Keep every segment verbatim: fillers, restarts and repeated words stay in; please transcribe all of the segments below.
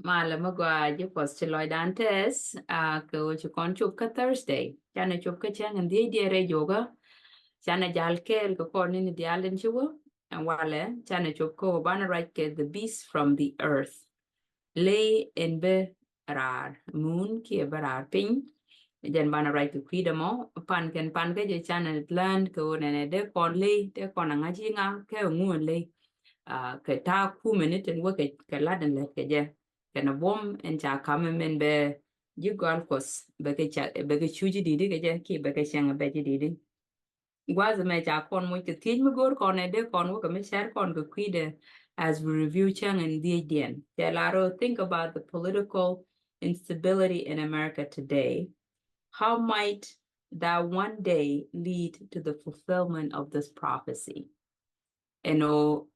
Malɛ mi gɔaa ji̱ Kuɔth, ci lɔcdan tɛth, a, kɛ ɣöö ci kɔn cop kä Thursday. Canɛ cop kä cäŋ in dhiecdiɛn rɛy juɔkä. Canɛ jal kɛɛl kɛ kɔn ni̱ni diaal in ci wä. Ɛn walɛ canɛ cop kä ɣöö banɛ ruac kɛ the beast from the earth. Ley in bä raar mun kiɛ bä raar piny. Jɛn banɛ ruac kɛ kui̱dɛ mɔ, pan kɛn pan kä jɛ canɛ learn kɛ ɣöö nɛnɛ dee kɔn ley, dee kɔn a ŋa̱c i̱ ŋa kɛ ŋu ɛn ley. A, kɛ ta̱a̱ kumɛ ni tin wä kɛ, kɛ lat in lät kɛ jɛ. Kɛnɛ buɔ̱m in ca ka̱m min bɛ ji̱ gɔal Kuɔth bɛ kɛ ca, bɛ kɛ cu ji̱ di̱t kɛ jɛ kiɛ bɛ kɛ cɛŋ bɛ ji̱ di̱t. Gua̱th mɛ ca kɔn moc kɛ thiec mi go̱o̱r kɔn ɛ dee kɔn wä kɛ mi cär kɔn kɛ kui̱dɛ as we review cäŋ in dhiecdiɛn. Cɛ lar ɔ, think about the political instability in America today. How might that one day lead to the fulfillment of this prophecy? Ɛn ɣöö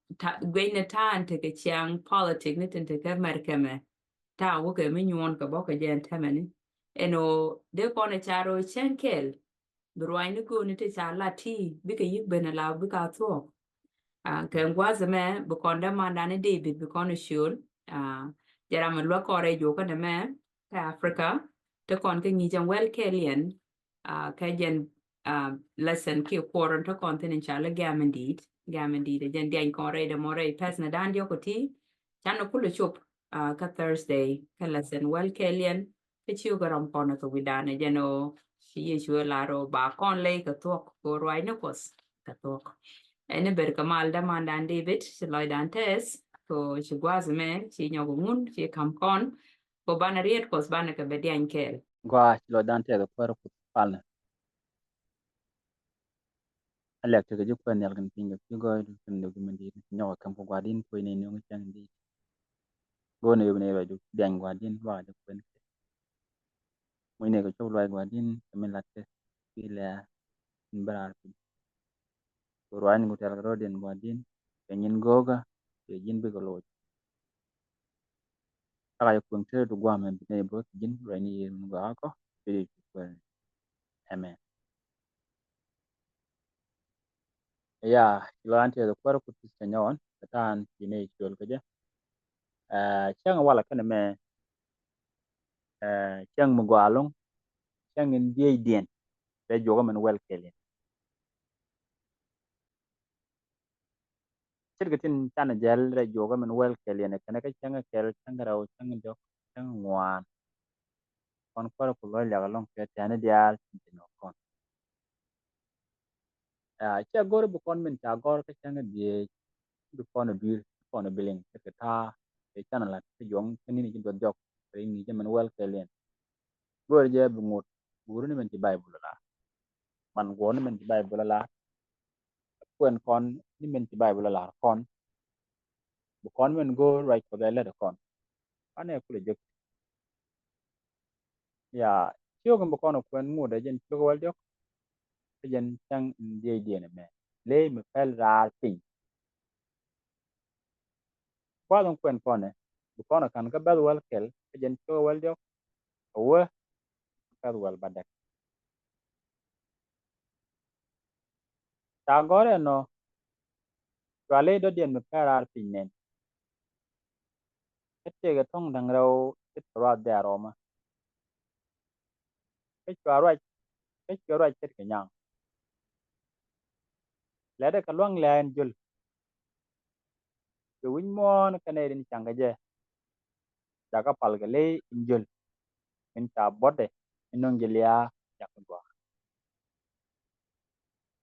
guecnɛ ta̱a̱ in tekɛ ciaŋ politik ni tin tekɛ Mɛrkɛ mɛ ta̱a̱ wä kɛ mi nyuɔn kɛ bä kɛ jɛ ɛn täämɛ ni. Ɛn ɣöö dee kɔn ɛ car ɣöö cäŋ kɛl bi ruaacni go̱o̱ni ti ca lat ti bikɛ yi̱k ben ala bikɛ a thuɔ̱k. A, kɛ gua̱th ɛmɛ bi kɔn dämandan ni David bi kɔn ɛ ciöl. A, jɛ ram mi luäk kɔn rɛy juɔkä nɛmɛ kä Africa, te kɔn kä ŋi̱i̱c ɛn wäl kɛɛliɛn. A, kä jɛn, a, lesson kiɛ kuɔr in te kɔn thi̱n in ca lɛ gɛ̈m in di̱i̱t, gɛ̈m in di̱i̱t. Ɛ jɛn diany kɔn rɛy dämɔ rɛy pɛthnɛ da̱a̱n diɔ̱k ɔ ti canɛ kulɛ cop, a, kä Thursday kä lesson wäl kɛɛliɛn. Kä ci wä kä ram kɔn kɛ wi̱dan ɛ jɛn ɔ ci Yecu ɛ lar ɔ ba kɔn ley kɛ thuɔ̱k kɛ ruaacni Kuɔth kɛ thuɔ̱k. Ɛn ni ber kɛ mal dämandan David ci lɔcdan tɛth kɛ ci gua̱th mɛ ci nyɔk ŋun ci ka̱m kɔn kɛ banɛ riet Kuɔth banɛ kɛ bɛ diany kɛɛl. Gɔaa, ci lɔcdan tɛth kuäär Kuɔth palnɛ. Ɛ lɛk tekɛ ji̱ kuɛn nhial kɛn piny kɛ pi̱ gɔɔydu kɛn dök ji̱ mɛn di̱i̱t nyɔk ɛ käm kɛ gua̱di̱n kuec ni nöŋ cäŋ di̱i̱t. Go̱o̱r ni wee bi ni wee diany gua̱di̱n luaak ji̱ kuɛn kɛ muc ni kɛ cop luac gua̱di̱n kɛ min lat kɛ pi̱ lɛ̈ɛ̈ in bä raar piny. Kɛ ruaacni ku tɛl kɛ rɔ̱diɛn gua̱di̱n kɛ nyin go̱o̱kä kɛ ji̱n bikɛ loc. Aka jɛ kueŋ tëë ti gua̱a̱mɛ bi nɛy bo̱th ji̱n ruacni yiëë min gɔaa kɔ. Ci Yecu kuɛɛr ni. Amen. Ya, ci lɔcdan tɛth kuäär Kuɔth ti cɛ nyɔn kɛ ta̱a̱n ci nɛy ciöl kä jɛ. Ɛ, cäŋ walɛ kɛnɛ mɛ, ɛ, cäŋ mi gɔaa ɛlɔ̱ŋ, cäŋ in dhiecdiɛn rɛy juɔkä min wäl kɛɛliɛn. Ce̱tkɛ tin canɛ jɛl rɛy juɔkä min wäl kɛɛliɛn ɛ kɛnɛ kä cäŋ kɛl, cäŋ rɛw, cäŋ diɔ̱k, cäŋ ŋuan. Kɔn kuäärä ku lɔc liak ɛlɔ̱ŋ kɛ tɛ̈ni diaal tin ci nɔk kɔn. Ɛ, cɛ go̱r bi kɔn min ca gɔ̱r kä cäŋ dhiec, bi kɔn dui̱r, bi kɔn bi liŋ kɛ kɛ ta̱a̱ kɛ canɛ la̱t kä juɔ̱ŋ kä ni̱ni ci duɔth jɔk kɛ ri ŋi̱i̱cä min wäl kɛɛliɛn. Go̱r jɛ bi ŋot guuri ni min ci Bayböl ɛ la̱r. Man guɔ̱r ni min ci Bayböl ɛ la̱r. Kuɛn kɔn ni min ci Bayböl ɛ la̱r kɔn. Bi kɔn min go̱o̱r ruac Kuɔth ɛ lät ɛ kɔn. Anɛ kulɛ jek. Ya, ciök in bi kɔn ɛ kuɛn ŋot ɛ jɛn ciök wäl diɔ̱k. Ɛ jɛn cäŋ in dhiecdiɛn ɛmɛ. Ley mi pɛl raar piny. Gua̱th in kuɛn kɔn ɛ bi kɔn ɛ ka̱n kä bɛ̈th wäl kɛl ɛ jɛn ciök wäl diɔ̱k. Ɛ wee bɛ̈th wäl bädäk. Ca gɔ̱r ɛnɔ, cua ley dɔ̱diɛn mi pɛl raar piny nɛn. Kä tëëkɛ thɔ̱ŋ da̱ŋ rɛw ce̱tkɛ ruath dee arɔmä. Kä cua ruac, kä cua ruac ce̱tkɛ nyaŋ. Lɛtdɛ kɛ lua̱ŋ lɛ̈ɛ̈ in jöl. Kɛ wi̱c muɔ̱ɔ̱n kä nɛy tin ca̱ŋ kɛ jɛ. Jakä pal kɛ ley in jöl. Min ca buɔ̱tdɛ in nöŋ ji̱ lia̱a̱ jakä gɔaa.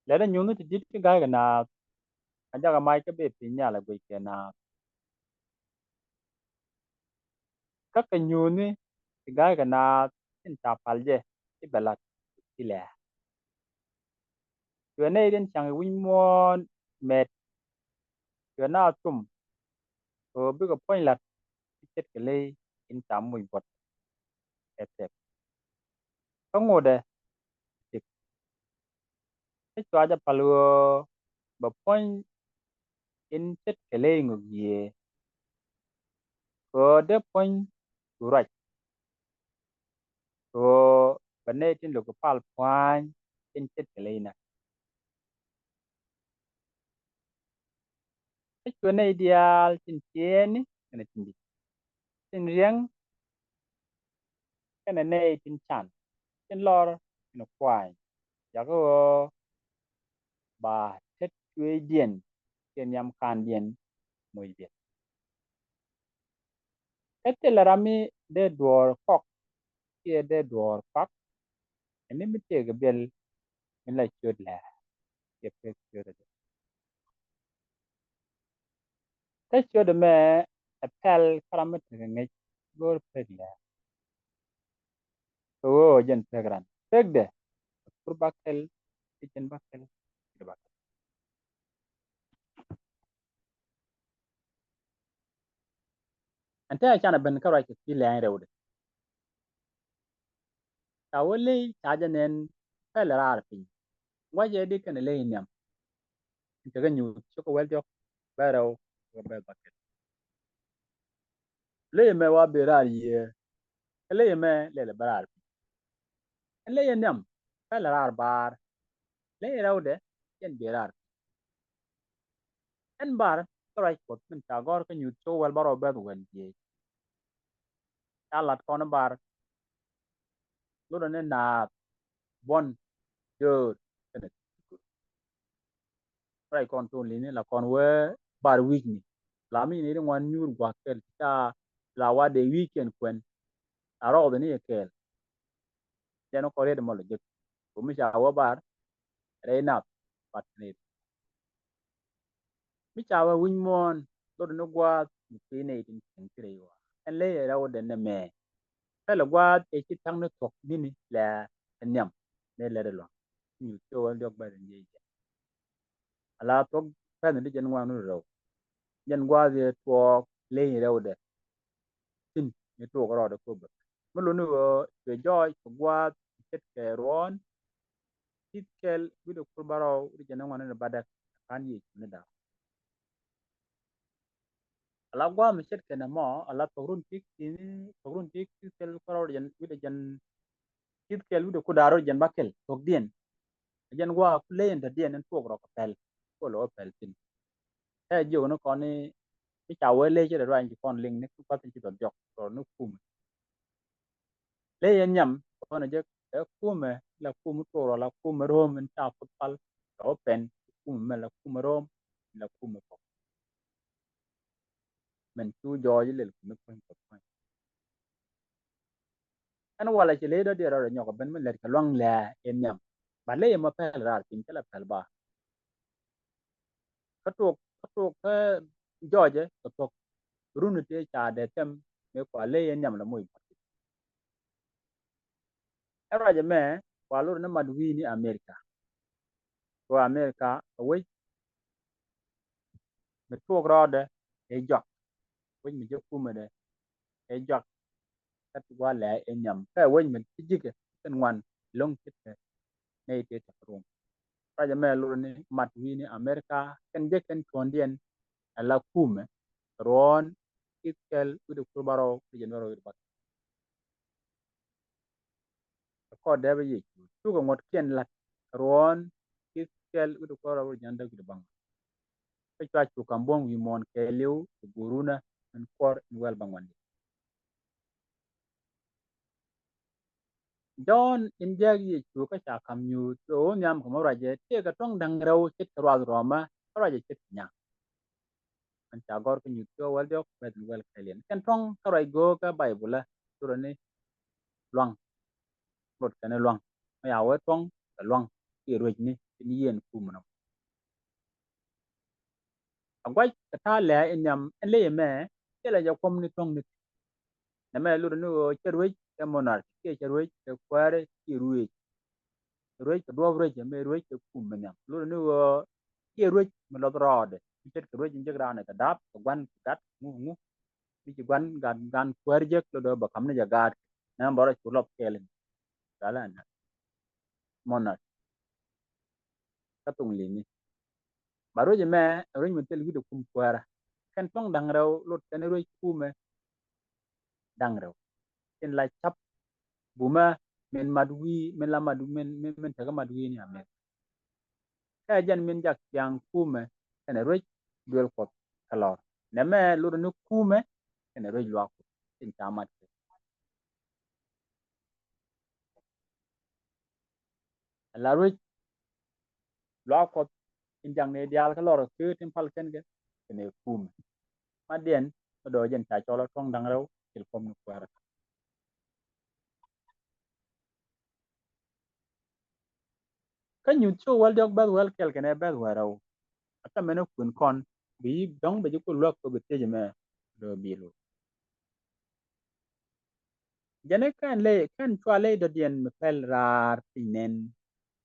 Lɛtdɛ nyuuthni ti di̱t ti ga̱a̱c kɛ naath. A jakä mac kä bee piny nhial a guic kɛ naath. Kä kɛ nyuuthni ti ga̱a̱c kɛ naath tin ca pal jɛ ti bɛ la̱t ti lɛ̈ɛ̈. Cuɛ nɛy tin ca̱ŋ wi̱c muɔ̱ɔ̱n mɛt. Cuɛ naath thum. Kɛ ɣöö bikɛ puɔ̱ny la̱t ti ce̱tkɛ ley in ca muc buɔ̱t. Ɛ thɛp. Kä ŋotdɛ cik. Kä cua jɛ pal ɣöö bɛ puɔ̱ny in ce̱tkɛ ley ŋök yiëë. Kɛ ɣöö dee puɔ̱ny cu ruac. Kɛ ɣöö bɛ nɛy tin lo̱k kɛ pal pua̱a̱ny in ce̱tkɛ ley näk. Kä cuɛ nɛy diaal tin ciëëni kɛnɛ tin di̱t. tin riäŋ kɛnɛ nɛy tin can tin lɔr kɛnɛ kuany, jakä ɣöö ba tet cuëëcdiɛn kiɛ nhiam kaandiɛn mucdiɛn. Kä thilɛ ram mi dee duɔ̱ɔ̱r kɔk kiɛ dee duɔ̱ɔ̱r kuak, ɛn ni mi tëëkɛ biɛl min la ciöt lɛ̱̈ɛ̱̈ kiɛ pek ciötdɛ. Kä ciötdɛ mɛ ɛ pɛl kä ram mi tekɛ ŋäc go̱o̱r pek lɛ̱̈ɛ̱̈. Kɛ ɣöö jɛn pek ran pekdɛ ɛ kur bäkɛl, ti cin bäkɛl, ti bäkɛl. Ɛn te a canɛ ben kä ruac kɛ kui̱ lɛ̈ɛ̈ny rɛwdɛ. Ca wä ley ca jɛ nɛn pɛl raar piny. Guacɛ di kɛnɛ ley nhiam. Ɛn tekɛ nyuuth cukɛ wäl diɔ̱k bɛ rɛw kɛ bɛ bäkɛl. Ley mɛ wa ben raar yiëë. Kä ley mɛ lɛl bɛ raar piny. Ɛn ley nhiam pɛl raar baar. Ley rɛwdɛ jɛn ben raar piny. Ɛn bar kä ruac Kuɔth min ca gɔ̱r kä nyuuth cukɛ wäl bärɔw bɛth wäl jiɛc. Ca lat kɔn bar lotdɛ ni naath, buɔn, döör kɛnɛ thi̱n. Ruac kɔn thok li̱ni la kɔn wee bar wi̱cni. La mi ni ri ŋuan nyuur gua̱a̱th kɛl ca la wa dee wi̱i̱kiɛn kuɛn. La rɔɔdhɛ ni yɛ kɛɛl. Jɛn kɔn riet mɔ lɔ jek. Ko mi ca wä bar rɛy nath bat ni. Mi ca wä wi̱ny muɔ̱ɔ̱n lotdɛ ni gua̱a̱th mi kui̱ nɛy tin cieŋ ci rɛy wa. Ɛn ley rɛwdɛ nɛmɛ. Pɛlɛ gua̱a̱th ɛ ci ta̱ŋ ni thuɔ̱k ni̱ni lɛ ɛ nhiam ni lɛt ɛ lua̱ŋ. Nyuuth cukɛ wäl diɔ̱k bɛth in jiɛc jɛ. Ala thuɔ̱k pɛn di jɛn ŋuan ni rɛw. Jɛn gua̱a̱th yɛ tuɔɔk ley rɛwdɛ. Tin ni tuɔɔk rɔɔdɛ kobä. Mi luni ɣöö cuɛ jɔɔc kɛ gua̱a̱th ce̱tkɛ ruɔ̱ɔ̱n. Ki̱th kɛl wi̱cdɛ kur bärɔw wi̱cdɛ jɛn ŋuan ni bädäk. Ka̱n Yecu ni da̱a̱k. Ala gua̱a̱th mi ce̱tkɛ nɛmɔ ala thok run ti ki̱ni, thok run ti ki̱th kɛl kur bärɔw wi̱cdɛ jɛn, wi̱cdɛ jɛn, ki̱th kɛl wi̱cdɛ kur da̱ŋ rɛw jɛn bäkɛl thokdiɛn. Jɛn gua̱a̱th ku ley in dɔ̱diɛn in tuɔɔk rɔ kɛ pɛl. Kol ɣä pɛl thi̱n. Ɛ jiök ni kɔn ni mi ca wee ley ce̱tkɛ ruac in ci kɔn liŋ ni ku kua̱th in ci dhɔl diɔ̱k rɔ ni kumɛ. Ley in nhiam kɔn jek ɛ kumɛ, la kumɛ tuɔɔk rɔ, la kumɛ ro̱o̱m in ca puth pal. Tɔ pɛn kumɛ mɛ la kumɛ ro̱o̱m, la kumɛ kɔk. Mɛn cu jɔɔc lɛl kumɛ puɔ̱ny kɔk puɔ̱ny. Ɛn walɛ ci ley dɔ̱diɛn rɔ nyɔk ben mi lɛt kɛ luaŋ lɛ in nhiam. Ba ley mɔ pɛl raar piny cɛ la pɛl ba. Kä tuɔk, kä tuɔk kä jɔɔcɛ kɛ thuɔ̱k. Run ti ca dee thɛm mëë kua ley in nhiam la moc. Ɛ ruac ɛmɛ kua lor ni mat wi̱i̱ni Amerika. Kua Amerika ɛ wec mi tuɔɔk rɔɔdɛ ɛ jɔak. Wec mi jek kumɛdɛ ɛ jɔak. Kä ti gua̱a̱th lɛ ɛ nhiam kä ɛ wec mi ti ji̱kɛ kɛn ŋuan lo̱ŋ ce̱tkɛ nɛy tëë tɛk rum. Ruac ɛmɛ lor ni mat wi̱i̱ni Amerika kɛn jek kɛn cuɔ̱ndiɛn. Ala kumɛ ruɔ̱ɔ̱n ki̱th kɛl wi̱cdɛ kur bärɔw wi̱cdɛ jɛn bärɔw wi̱cdɛ bäkɛl. Kɛ kɔr dee bä Yecu cukɛ ŋuɔ̱tkiɛn la̱t ruɔ̱ɔ̱n ki̱th kɛl wi̱cdɛ kur bärɔw wi̱cdɛ jɛn däk wi̱cdɛ bäŋ. Kä cua cu ka̱m buɔ̱m wi̱i̱ muɔ̱ɔ̱n kɛɛliw kɛ guurunä min kuɔr in wäl bäŋuan. Jɔ̱ɔ̱n in jiääk Yecu kä ca ka̱m nyuuth kɛ ɣöö nhiam kɛ mi ruacɛ tëëkɛ tuɔ̱ŋ da̱ŋ rɛw ce̱tkɛ ruath rɔmä kä ruacɛ ce̱tkɛ nya̱a̱. Mɛn ca gɔ̱r kä nyuuth kɛ wäl diɔ̱k bɛth in wäl kɛɛliɛn kɛn tuɔ̱ŋ kä ruac go̱o̱kä Baybölä turä ni luaŋ. Rot kɛn luaŋ mi ca wee tuɔ̱ŋ kɛ luaŋ kiɛ ruecni tin yieen kumɛ nɔmɔ. A guac kɛ ta̱a̱ lɛ̈ɛ̈ in nhiam ɛn ley ɛmɛ thilɛ jɛ kuɔ̱m ni tuɔ̱ŋ ni. Nɛmɛ lotdɛ ni ɣöö cɛ ruec kɛ monarchy kiɛ cɛ ruec kɛ kuäärä kiɛ ruec. Ruec kɛ duɔ̱ɔ̱p ruec ɛmɛ ruec kɛ kum mi nhiam lotdɛ ni ɣöö kiɛ ruec mi lɔth rɔɔdɛ mi ce̱tkɛ ruec mi jek raan kɛ da̱a̱p kɛ gua̱n kɛ gat ŋu ŋu. Mi ci gua̱n gat gan kuäär jek lotdɛ bɛ ka̱m ni jɛ gaat. Nɛmɛ bɛ rɔ cu lɔth kɛɛl in. Gal ɛn monarchy. Kä thuŋ li̱mi. Ba ruec ɛmɛ ɛ ruec mi thil wi̱cdɛ kum kuäärä. Kɛn tuɔ̱ŋ da̱ŋ rɛw lot kɛn ruec kumɛ da̱ŋ rɛw. Tin la ca̱p bumä min mat wi̱i̱, min la mat, min, min, min tekɛ mat wi̱i̱ni Amerika. Kä jɛn min jak thia̱a̱ŋ kumɛ kɛnɛ ruec duël Kuɔth kɛ lɔr. Nɛmɛ lotdɛ ni kumɛ kɛnɛ ruec luaak Kuɔth. tin ca mat kɛ. Ala ruec luaak Kuɔth in jaŋ ni diaal kä lɔr kɛ tin pal kɛn kɛ kɛn ɛ kumɛ. Mat diɛn kä dɔɔ jɛn ca cɔl a tuɔ̱ŋ da̱ŋ rɛw cil kuɔm ni kuɛɛr. Kä nyuth ci wäl diɔk bɛth wäl kɛl kɛnɛ bɛth wäl rɛw. Ata mɛn ɛ kuën kɔn bi dɔ̱ŋ bɛ ji̱ ku luäk kɛ bi thiec mɛ dɔɔ bil wä. Jɛn ɛ kɛn ley kɛn cua ley dɔ̱diɛn mi pɛl raar piny nɛn.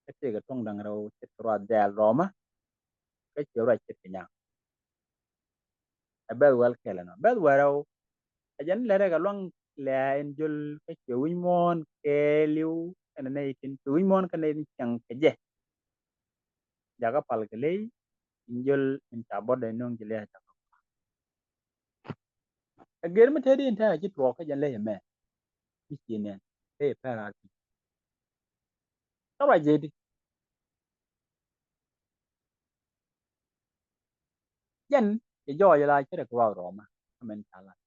Kä tëëkɛ tuɔ̱ŋ da̱ŋ rɛw ce̱tkɛ ruath dhɛɛl rɔɔmä. Kä ciɛ ruac ce̱tkɛ nyaŋ. Ɛ bɛth wäl kɛl ɛnɔ bɛth wäl rɛw. Ɛ jɛn lɛt rɛk ɛ luaŋ lɛ̈ɛ̈ in jöl kä ciɛ wi̱c muɔ̱ɔ̱n kɛɛliw kɛnɛ nɛy tin ciɛ wi̱c muɔ̱ɔ̱n kɛnɛ nɛy tin cieŋ kɛ jɛ. Jakä pal kɛ ley in jöl in ca bɔt dee nöŋ ji̱ lɛ̈ɛ̈ jakä. Ɛ gër mi tëëdi in tɛ̈ɛ̈ ci tuɔɔk kä jɛn ley ɛmɛ. Mi ci nɛn ley ɛ pɛr raar piny. Kä ruac jɛ di jɛn cɛ jɔɔc la ce̱tkɛ ruath rɔɔmä. Kä mɛn ca lat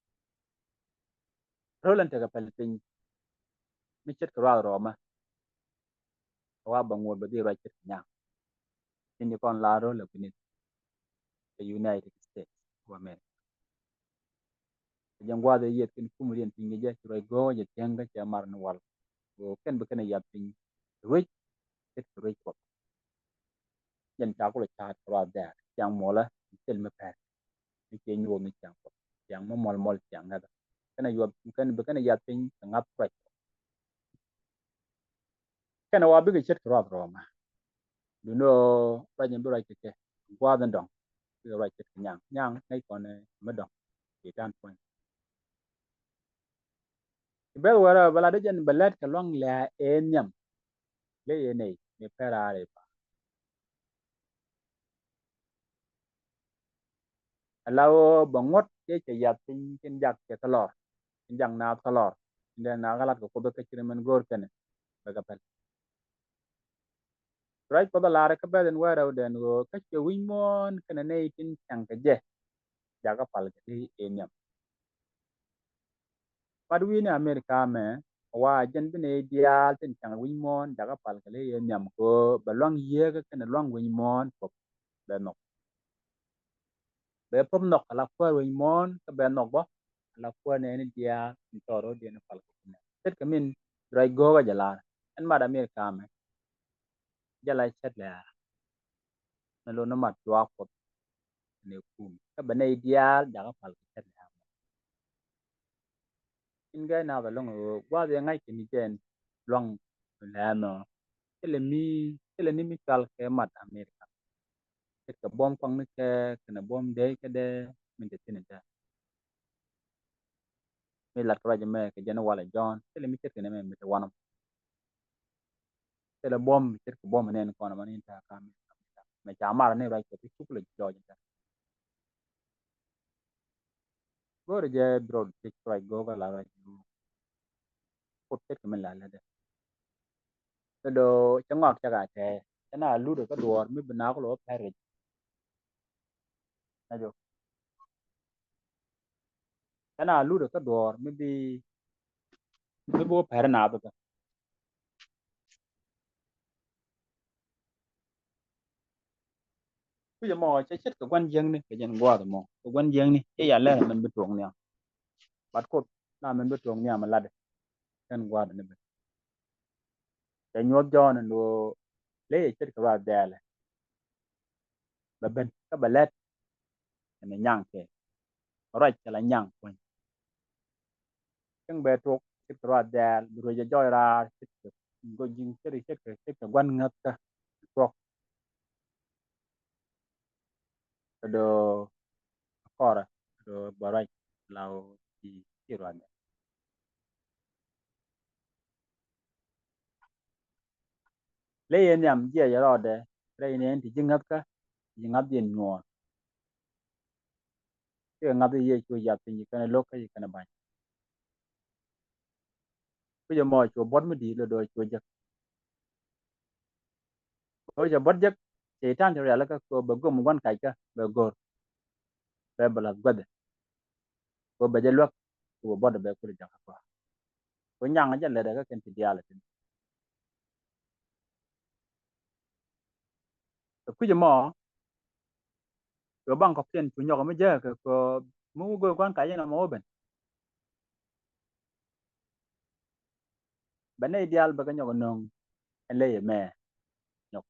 ro̱l ɛn tekɛ pɛl piny mi ce̱tkɛ ruath rɔɔmä. Wa bɛ ŋuɔ̱t bɛ dhil ruac ce̱tkɛ nyaŋ. Tin di kɔn la ro̱l ɛ kui̱ni kɛ United States of America. Kɛ jɛn gua̱a̱th ɛ yieth kɛn kum riɛn piny kɛ jɛ ci ruac go̱o̱k jɛ tiɛŋ kä cɛ mar ni wal. Go̱o̱k kɛn bi kɛn ɛ yath piny ruec ce̱tkɛ ruec Kuɔth. Jɛn ca kulɛ ca̱a̱t kɛ ruath dhɛɛr ciaŋ muɔlä thil mi pɛr. Mi ciɛ nyuɔth ni ciaŋ Kuɔth ciaŋ mi muɔl muɔl ciaŋ ŋäthä. Kɛn ɛ yuɔth kɛn bi kɛn ɛ yath piny kɛ ŋa̱th ruac. Kɛn ɛ wa bikɛ ce̱tkɛ ruath rɔɔmä. Duundɛ ɣöö ruac in bi ruac kɛ kɛ gua̱a̱th in dɔ̱ŋ bikɛ ruac ce̱tkɛ nyaŋ nyaŋ ŋäc kɔn mi dɔ̱ŋ. Ci ta̱a̱n puɔ̱ny ci bɛth wärä bɛ lat dee jɛn bɛ lät kɛ luaŋ lɛ̈ɛ̈ ëë nhiam. Ley ëë nɛy ni pɛr raar i̱ pa̱a̱r. Ala ɣöö bɛ ŋuɔ̱t tëë cɛ yath piny tin jak cɛ kä lɔr tin jak naath kä lɔr tin dee naath kä lat kɛ Kuoth kä ci ri min go̱o̱r kɛnɛ bɛ kɛ pɛl. Ruac Kuɔth a lar kä bɛth in wee rɛwdɛn ɣöö kä ciɛ wi̱c muɔ̱ɔ̱n kɛnɛ nɛy tin cäŋ kɛ jɛ jakä pal kɛ ti ëë nhiam. Mat wi̱i̱ni Amerika mɛ wa jɛn bi nɛy diaal tin cäŋ wi̱c muɔ̱ɔ̱n jakä pal kɛ ti ëë nhiam kɛ ɣöö bɛ luaŋ yieekä kɛnɛ luaŋ wi̱c muɔ̱ɔ̱n Kuɔth bɛ nhɔk. Bɛ pop nhɔk ala kuäär wi̱c muɔ̱ɔ̱n kä bɛ nhɔk bä ala kuäär nɛɛni diaal tin tɔɔr ro̱diɛn pal kɛ ti nɛ ce̱tkɛ min ruac go̱o̱kä jɛ lar. Ɛn mat Amerika mɛ jɛ la cät lɛ a. Ni lo ni mat juak Kuɔth ni kum kä bɛ nɛy diaal jakä pal kɛ cät lɛ a. In gɛy nath a lo̱ŋ ɣöö gua̱a̱th yɛ ŋa̱c kɛ ni jɛn luaŋ lɛ ɛnɔ. Thilɛ mi thilɛ ni mi cual kɛ mat Amerika. Ce̱tkɛ buɔ̱m kɔaŋni kɛ kɛnɛ buɔ̱m dee kɛ dee min te thi̱n in tɛ. Mi lat kɛ ruac ɛmɛ kɛ jɛn walɛ Jɔ̱ɔ̱n thilɛ mi ce̱tkɛ ni mɛ mi te wanɔm. Thilɛ buɔ̱m mi ce̱tkɛ buɔ̱m ɛnɛn kɔn ɛmɛ ni in tɛ kam mɛ ca mar ni ruac kɛ ti cuk lɛ jɔɔc in tɛ. Go̱o̱rɛ jɛ bi rɔɔd thiec ruac go̱o̱k a la ruac go̱o̱k. Kut ce̱tkɛ min la lätdɛ. Kɛ do̱ cɛ ŋɔak cɛ ka tɛɛ cɛ na lutdɛ kä duɔ̱ɔ̱r mi bi nak lo̱ pɛr rɛc. Na jɔ cɛ na lutdɛ kä duɔ̱ɔ̱r mi bi mi bi wä pɛr na bi kɛ. Kui̱c ɛmɔ cɛ ce̱tkɛ gua̱n jiäkni kɛ jɛn gua̱a̱th ɛmɔ kɛ gua̱n jiäkni cɛ ya lɛr ɛmɛn bi tuɔɔk nhiam. Bat Kuoth na mɛn bi tuɔɔk nhiam ɛ latdɛ. Kɛn gua̱a̱th ɛn bi cɛ nyuɔth Jɔ̱ɔ̱n ɛn ɣöö ley ɛ ce̱tkɛ ruath dhɛɛlɛ. Bɛ ben kä bɛ lät ɛn ɛ nyaŋ kɛ ruac kɛ la nyaŋ kuany. Cäŋ bɛ tuɔɔk ce̱tkɛ ruath dhɛɛl bi ruec ɛ jɔɔc raar ce̱tkɛ go̱ ji̱ŋ ce̱tkɛ ce̱tkɛ ce̱tkɛ gua̱n ŋäthkä tuɔɔk. Kɛ do̱ kɔrɛ kɛ do̱ bä ruac la ɣöö ci ci ruath dhɛɛl. Ley yɛ nhiam jiɛc rɔɔdɛ rɛy ni ɛn ti ji̱ ŋäthkä ji̱ ŋa̱thdiɛn nyuɔ̱ɔ̱r. Cikɛ ŋa̱th i̱ Yecu yath piny ci kɛn ɛ lo̱k kä ci kɛn ɛ ba̱ny. Kui̱c ɛmɔ cuɔ buɔ̱t mi di̱i̱t lɔ do̱ cuɔ jek. Kɛ ɣöö cɛ buɔ̱t jek cɛ i̱ ta̱a̱n cɛ rialikä kɛ ɣöö bɛ göm gua̱n kackä bɛ go̱r. Bɛ bɛ la̱th guäthɛ kɛ ɣöö bɛ jɛ luäk. kɛ wä bɔt bɛ kul jakä kua. Kɛ nyaŋ jɛ lɛ dɛ kä kɛn ti diaal tin. Kɛ kui̱c mɔ kɛ baŋ kɔkiɛn cu nyɔk mi jɛ kɛ kɛ mi wä go̱o̱r kuan ka yɛn mɔ wä ben. Bɛ nɛy diaal bɛ kɛ nyɔk nöŋ ɛn ley ɛmɛ nyɔk.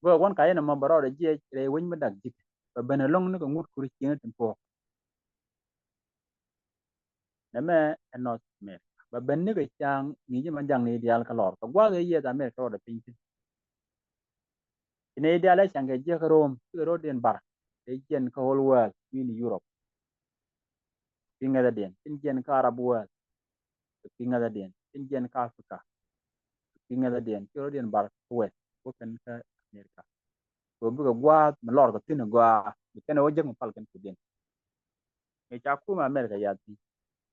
Go̱o̱r kuan ka yɛn mɔ bɛ rɔɔdɛ jiɛc rɛy wec mi dak ji̱k bɛ ben ɛlɔŋ ni kɛ ŋut kuri cieŋ tin puɔk. Nɛmɛ ɛ North America bɛ ben ni kɛ ca̱a̱ŋ ŋi̱i̱c ma jaŋ ni diaal kä lɔr kɛ gua̱a̱th ɛ yieth America rɔɔdɛ piny thi̱n. Ci nɛy diaal ɛ ca̱ŋ kɛ jiäk kä Rom cikɛ ro̱diɛn bar ɛ jiɛn kä whole world wi̱i̱ni Europe. Pi̱ ŋäthädiɛn tin jiɛn kä Arab world. Kɛ pi̱ ŋäthädiɛn tin jiɛn kä Africa. Kɛ pi̱ ŋäthädiɛn ci ro̱diɛn bar kä west wä kɛn kä America. Kɛ bikɛ gua̱a̱th mi lɔr kɛ thi̱n ɛ gɔaa bi kɛn ɛ wä jek mi pal kɛn kudiɛn. Ŋi̱ ca kum America yath thi̱n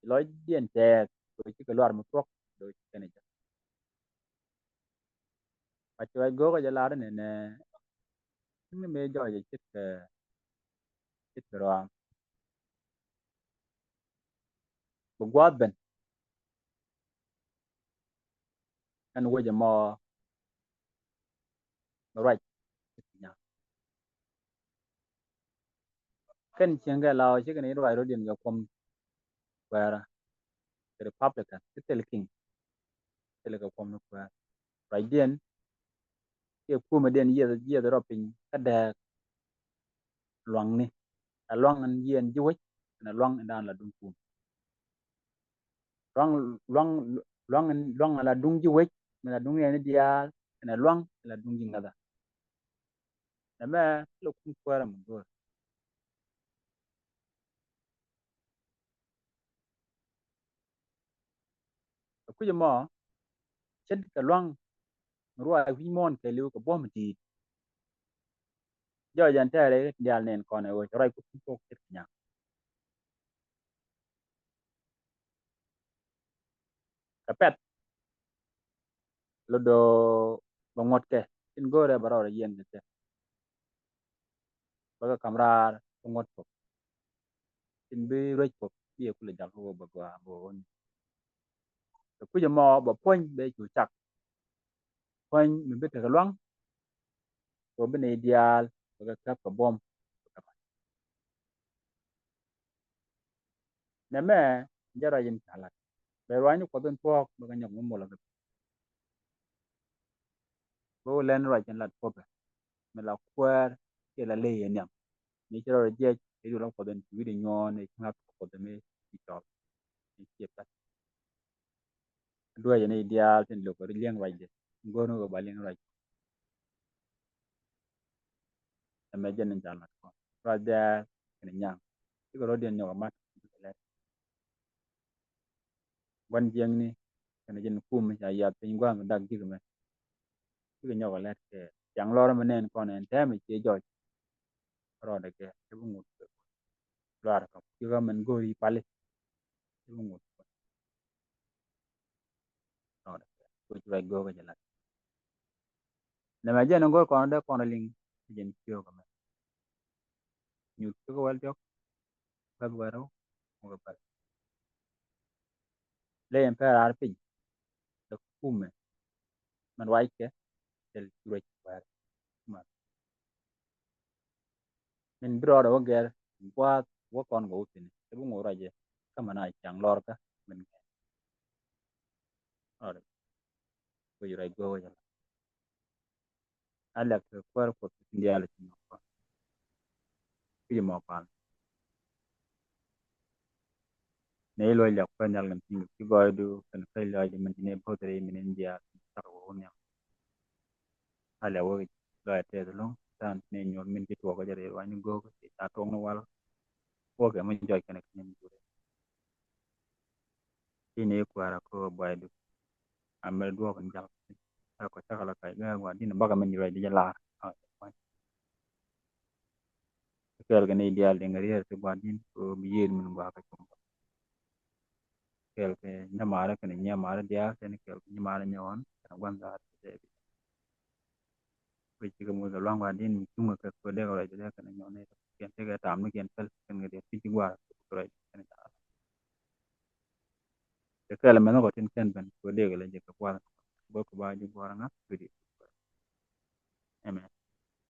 lɔcdiɛn tɛɛth kɛ cikɛ luar mi thuɔ̱k. Dee wä ci kɛn ɛ jek. Ka ci ruac go̱o̱kä jɛ lar ni nɛ ni mëë jɔɔc ce̱tkɛ ce̱tkɛ rɔaŋ. Bi gua̱a̱th ben ɛn wecɛ mɔ bi ruac ce̱tkɛ nyaŋ. Kɛn cieŋkɛ law cikɛ ni ruac rɔ̱diɛn kɛ kuɔm kuɛɛrä. Kɛ Republican ti thil kiŋ thil kɛ kuɔm ni kuɛɛrä. Ruacdiɛn kiɛ kumɛdiɛn yieth yieth rɔ piny kä dɛɛk. Luaŋni a luaŋ in yiɛn ji̱ wec ɛn a luaŋ in daan la duŋ kum. Luaŋ luaŋ luaŋ in luaŋ in la duŋ ji̱ wec in la duŋ yɛn diaal ɛn a luaŋ in la duŋ ji̱ ŋäthä. Nɛmɛ lɛ kum kuäärä mi go̱o̱r. Ɛ kui̱c ɛmɔ ce̱tkɛ luaŋ mi ruac wi̱c muɔ̱ɔ̱n kɛɛliw kɛ buɔ̱m di̱i̱t. Jɔɔc ɛn tɛɛrɛ diaal nɛn kɔn ɛ ɣöö cɛ ruac kuth kuth kok ce̱tkɛ nyaŋ. Kɛ pɛth lɔ do̱o̱ bɛ ŋuɔ̱tkɛ tin go̱o̱rɛ bɛ rɔɔdɛ yiɛn kɛ kɛ. Bä kɛ kam raar kɛ ŋuɔ̱t kop tin bi ruec kop bi yɛ kulɛ jal kɛ wä bɛ gɔaa bɛ wä wä ni. Kɛ kui̱c ɛmɔ bɛ puɔ̱ny bɛ cu cak. Puɔ̱ny mi bi tekɛ luaŋ kɛ wä bi nɛy diaal bɛ kɛ käp kɛ buɔ̱m. Nɛmɛ jɛ ruac in ca lat bɛ ruac ni kuɔth in thuɔɔk bɛ kɛ nyɔk mi molä kɛ. Bä wä lɛn ruac in lat kuɔpɛ mi la kuäär kiɛ la ley ɛ nhiam. Mi ci rɔɔdɛ jiɛc i̱ du la kuɔth in ci wi̱cdɛ nyuɔ̱ɔ̱n i̱ ci ŋa̱th kuɔth in mi ci cɔl i̱ ciɛ pɛth. Duäcɛ ni diaal tin lo̱k kɛ ri liɛŋ ruacdɛ go̱o̱r ni kɛ ba liɛŋ ruac. Ɛmɛ jɛn in ca lat kɔn ruac dɛɛr kɛn nyaŋ. Cikɛ rɔ̱diɛn nyɔk amat. Gua̱n jiäkni kɛn jɛn kum mi ca yath piny gua̱a̱th mi dak ji̱k mɛ. Cikɛ nyɔk alɛt kɛ ciaŋ lɔr mi nɛn kɔn ɛn tɛmɛ ciɛ jɔc. Rɔɔdɛ kɛ cɛ bi ŋut kɛ luaar kɛ cikä mɛn go̱o̱ri pali. Cɛ bi ŋut kɛ rɔɔdɛ kɛ kuc ruac go̱o̱kä jɛ lat. Nɛmɛ jɛn in go̱o̱r kɔn dee kɔn liŋ. Jɛn ciöök ɛmɛ nyuth cikä wɛl diɔk. Bäth wɛrɛw mukɛ päl. Ley ɛn pɛr raar piny. Lɛ kumɛ mɛn wackɛ thil ci ruec wɛr. Min bi rɔɔdɛ wä gɛr gua̱a̱th wä kɔn kɛ wä thi̱n. Cɛ bi ŋuɔ̱t ruacɛ kä mɛn a caŋ lɔrkä min gɛr. Rɔɔdɛ wec ruac go̱o̱k wec ala. A lɛk kɛ kuäär kuɔth tin diaal ci mɔ kɔn. Kui̱c mɔ kɔn. Nɛ i̱ luɔc lɛk kuäär nhial kɛn thi̱n ci gɔɔydu kɛn kɛc lɔcdi min ci nɛ bo̱th rɛy min in diaal cak wä wä nhial. A lɛk wä lɔc a tɛth lo̱ŋ than nɛ nyuɔr min ci tuɔɔk kɛ jɛ rɛy ruany ni go̱o̱k ci ca tuɔɔk ni wal. Wä kɛ mi jɔc kɛn kɛn mi jurɛ. Ini kuäärä kä buaydu. Amɛ duɔk in jal. Ɛ kɔ cakɛ la kac gɛ gua̱di̱n bakɛ min ruac di jɛ lar. Kɛɛl kɛ ni diaal diŋ riɛɛr ti gua̱di̱n kɛ bi yiëëd min gua̱a̱ kɛ cum. Kɛɛl kɛ nyɛ maarä kɛn nyɛ maarä diaal kɛn kɛɛl kɛ nyɛ maarä nyɔɔn kɛn gua̱n dhaar kɛ dee bi. Wec cikɛ muc kɛ lua̱ŋ gua̱di̱n mi cuŋ kɛ kɛ dee kɛ ruac di dee kɛn nyɔɔn ni. kɛn tekɛ tamnikiɛn päl kɛn kɛ diɛ ti ji̱ gua̱a̱r kɛ rɛy kɛn ca. Kɛ kɛl mɛn kɔ tin kɛn ben kɛ dee kɛ lɛ jɛ kɛ gua̱a̱r bä kɛ ba ji̱ gua̱a̱r ŋa kɛ diɛ. Amen.